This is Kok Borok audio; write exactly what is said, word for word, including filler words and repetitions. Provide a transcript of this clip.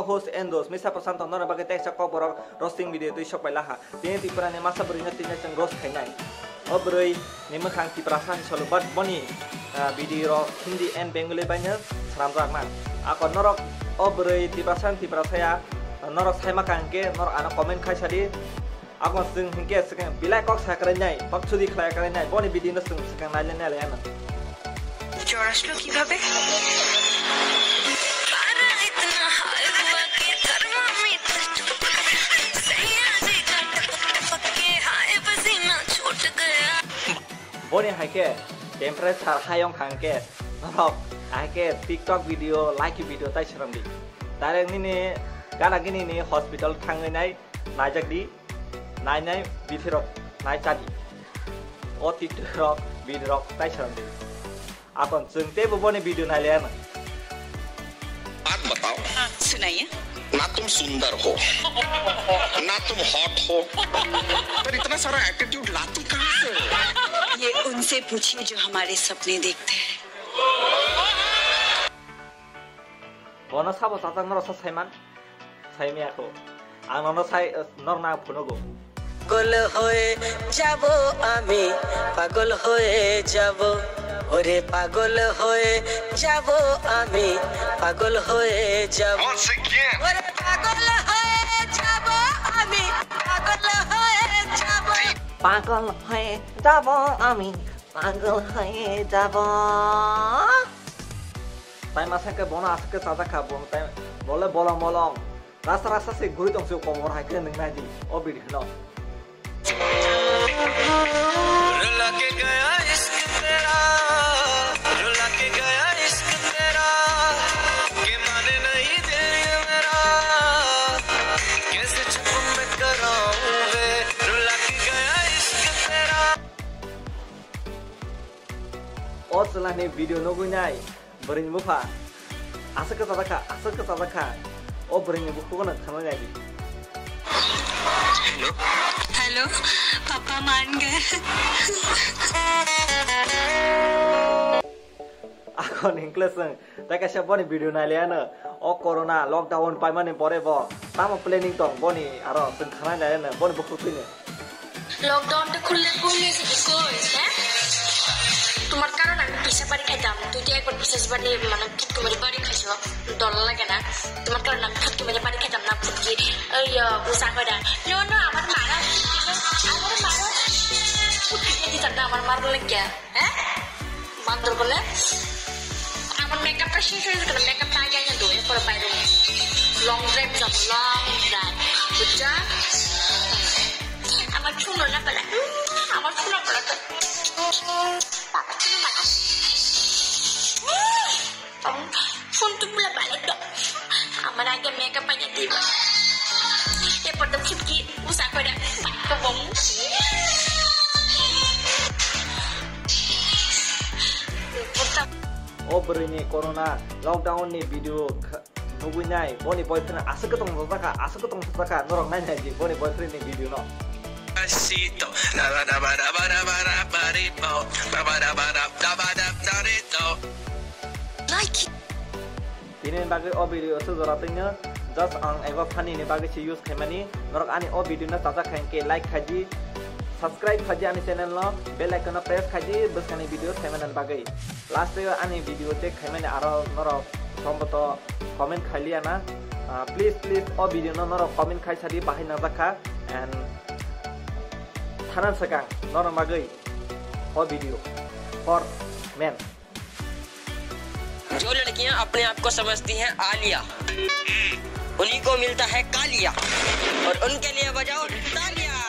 Host Endos, Misa Prasanto, norok bagwi teksa kokborok roasting video twi sok pai laha. Tini Tripura ni masa bwrwi no tini chwng roast khainai. O bwrwi ni mwkhang Tiprasa ni solo, but boni, ah, video rok Hindi and Bengali bai no swnamjak na. Ako norok o bwrwi Tiprasa ni Tiprasa ya, norok sai ma kang khe norok ano comment khai sadi. Ako chwng hinkhe swkang belai kok sakrai nai, bak chudi khlai krai nai, boni video no chwng swkang nai le nai le ano. জ্বর আসলো কিভাবে? Boni hai khe temperature high wng kha hwnkhe norok hai khe TikTok video, like video tai swnam di. Direct nini gana gini ni hospital thangwi nai naijak di. Nai nai bithirok nai chadi. O TikTok rok, video rok tai swnam di. Akon chwng teibo boni video nai le ano. बात बताओ। हाँ, सुनाइए। ना तुम सुंदर हो, ना तुम हॉट हो, पर इतना सारा एटीट्यूड लाती कहाँ से हो? ये उनसे पूछिए जो हमारे सपने देखते हैं। Bono sabo chajak norok sa saiman? Saimaya kho. Ang nono sai, norok na phunugo. পাগল হয়ে যাব আমি, পাগল হয়ে যাব, ওরে পাগল হয়ে যাব আমি, পাগল হয়ে যাব। Once again. ওরে পাগল হয়ে যাব আমি, পাগল হয়ে যাব। পাগল হয়ে যাব আমি, পাগল হয়ে যাব। Tai masa khe bono aswk khe chajak kha, bono tai bole bolong bolong. Rasa rasa se guri tong se kobor hai khe nwng nai di o video no. रुला के गया इश्क तेरा, रुला के गया इश्क तेरा, के माने नहीं दिल ये मेरा, कैसे चुप मैं कराऊं वे, रुला के गया इश्क तेरा। O chwla ni video nugwi nai. Bwrwini bupha aswk kwchajak kha, aswk kwchajak kha. O bwrwini buphugono thangwi nai di. Hello. Hello, पापा मान गए। Akon hinkle chwng tai kaisa boni video nai le ano. O corona lockdown paimani pore bo tamo planning tong boni, aro chwng khanai nai ano boni bukhuk twini. লকডাউনটা খুললে কই নিয়ে যেতে কই, হ্যাঁ? তোমার কারণে আমি পিসা বাড়ি খাইতাম, তুই তো একবার পিসা বাড়ি, মানে, ফুটকি মারি বাড়ি খাইছো, ডর লাগে না? তোমার কারণে আমি ফুটকি মারি বাড়ি খাইতাম না, ফুটকি, ওই, আহ, উষা করে। নো, নো, আমার মারা, আমার মারা, ফুটকি দিয়ে দিতাম না, আমার মারা লাগে। হ্যাঁ? বান্দরবনে আমার মেকআপটা শেষ হয়ে গেছে, মেকআপটা আগে আগে দেবো, এরপরে বাইরে লং ড্রাইভ যাবো, লং ড্রাইভ, বুঝছো? আমার চুলো না বেলা, উম, আমার চুলো বেলা তো, বাবা চুলো বেলা। উম। Phone tu pula balik dong. Aman aja makeup aja tiba. Ya pada sikit usah pada kebong. O bwrwini corona lockdown ni video kha-, nugwi nai, boni boyfriend aswk kwtwng sajak kha, aswk kwtwng sajak kha, norok nai nai di boni boyfriend ni video no. Sito, daba daba daba daba daba ribo, daba daba dab daba dab darito. Like. Tini bagwi o video se jora twino just ang eba funny ni bagwi se use khaimani. Norok ani o video no chajak kha hinkhe like khaidi, subscribe khaidi ani channel no, bell icon no press khaidi bwskangni video khaimani bagwi. Last o ani video check khaimani aro norok somboto comment khailiya na. Ah, please, please o video no norok comment khai sadi bahai nangjak kha and thanan swkang norok bagwi o video for men. जो लड़कियां अपने आप को समझती हैं आलिया, उन्हीं को मिलता है कालिया, और उनके लिए बजाओ तालियां।